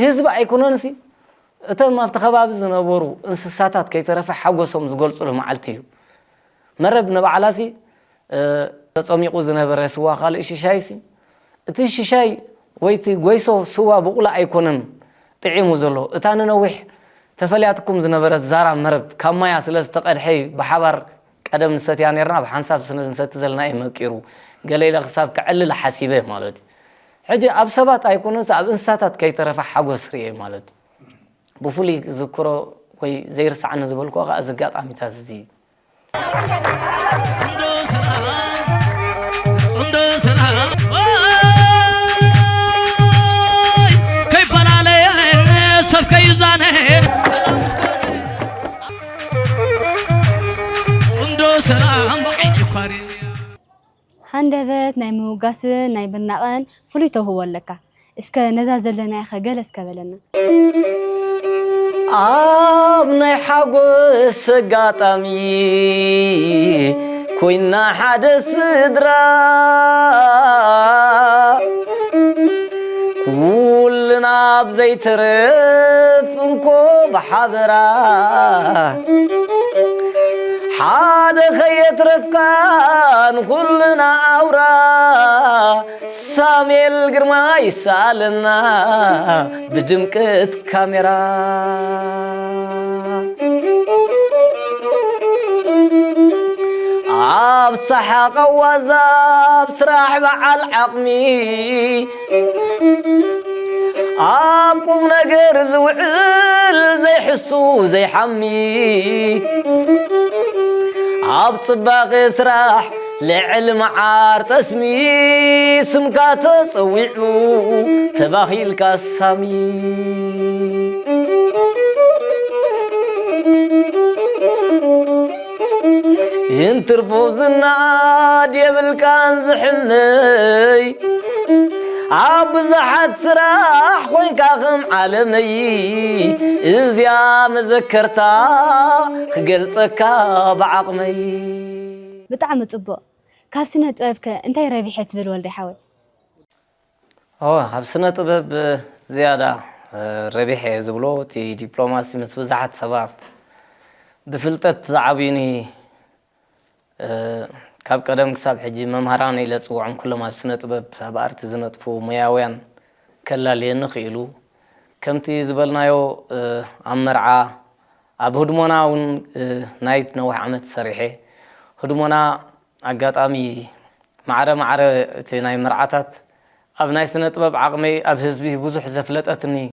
ህዝቢ ኣይኮነንሲ፣ እቶም ኣብቲ ከባቢ ዝነበሩ እንስሳታት ከይተረፈ ሓጎሶም ዝገልጽሉ መዓልቲ እዩ። መረብ ንባዕላሲ፣ እ፣ ተጸሚቑ ዝነበረ ስዋ ካልእ ሽሻይሲ፣ እቲ ሽሻይ ወይ እቲ ጎይሶ ስዋ ብቑላ ኣይኮነን ጥዒሙ ዘሎ። እታ ንነዊሕ ተፈልያትኩም ዝነበረት ዛራ መረብ ካብ ማያ ስለ ዝተቐድሐ እዩ ብሓባር ቀደም ንሰትያ ኔርና፣ ብሓንሳብ ስለ ንሰቲ ዘለና እዩ መቂሩ። ገለ ኢለ ክሳብ ከዕልል ሓሲበ ማለት እዩ። ሕጂ ኣብ ሰባት ኣይኮነንስ ኣብ እንስሳታት ከይተረፈ ሓጎስ ርእየ ማለት እዩ። ብፍሉይ ዝዝክሮ ወይ ዘይርሳዕኒ ዝበልኩ ከዓ እዚ ኣጋጣሚታት እዚ እዩ። ጽምዶ ሰላም፣ ጽምዶ ሰላም፣ ወይ ከይፈላለየ ሰብ ከይዛነ፣ ጽምዶ ሰላም ብዓይኒ ኳሪ። ሃንደበት ናይ ምውጋስን ናይ ምድናቕን ፍሉይ ተውህቦ ኣለካ። እስከ ነዛ ዘለናያኸ ገለ እስከ በለና። ኣብ ናይ ሓጎስ ኣጋጣሚ ኮይና ሓደ ስድራ፣ ኩልና ኣብ ዘይተርፍ እንኮ ብሓበራ፣ ሓደ ከየትረፍካ ንኹልና ኣውራ፣ ሳሙኤል ግርማ ይሰኣለና ብድምቀት ካሜራ። ኣብ ሰሓቕ ኣዋዛ፣ ኣብ ስራሕ በዓል ዓቕሚ፣ ኣብ ቁም ነገር ዝውዕል ዘይሕሱ ዘይሓሚ፣ ኣብ ጽባቐ ስራሕ ልዕሊ መዓር ጠስሚ፣ ስምካ ተጸዊዑ ተባሂልካ ሳሚ። ይንትርፎ ዝናድ የብልካን ዝሕመይ፣ ኣብ ብዙሓት ስራሕ ኮይንካ ከም ዓለመይ፣ እዚኣ መዘከርታ ክገልጸካ ብዓቕመይ። ብጣዕሚ ጽቡቕ። ካብ ስነ ጥበብከ እንታይ ረቢሐ ትብል ወልደ ሓወይ? ኦ፣ ኣብ ስነ ጥበብ ዝያዳ፣ እ፣ ረቢሐ እየ ዝብሎ እቲ ዲፕሎማሲ ምስ ብዙሓት ሰባት ብፍልጠት ዝዓብዩኒ፣ እ፣ ካብ ቀደም ክሳብ ሕጂ መምሃራን ኢለ ዝጽውዖም ኩሎም ኣብ ስነ ጥበብ፣ ኣብ ኣርቲ ዝነጥፉ ሞያውያን ከላልየኒ ክኢሉ። ከምቲ ዝበልናዮ፣ እ፣ ኣብ መርዓ፣ ኣብ ህድሞና እውን፣ እ፣ ናይ ነዊሕ ዓመት ሰሪሐ። ህድሞና ኣጋጣሚ ማዕረ ማዕረ እቲ ናይ መርዓታት ኣብ ናይ ስነ ጥበብ ዓቕመይ ኣብ ህዝቢ ብዙሕ ዘፍለጠትኒ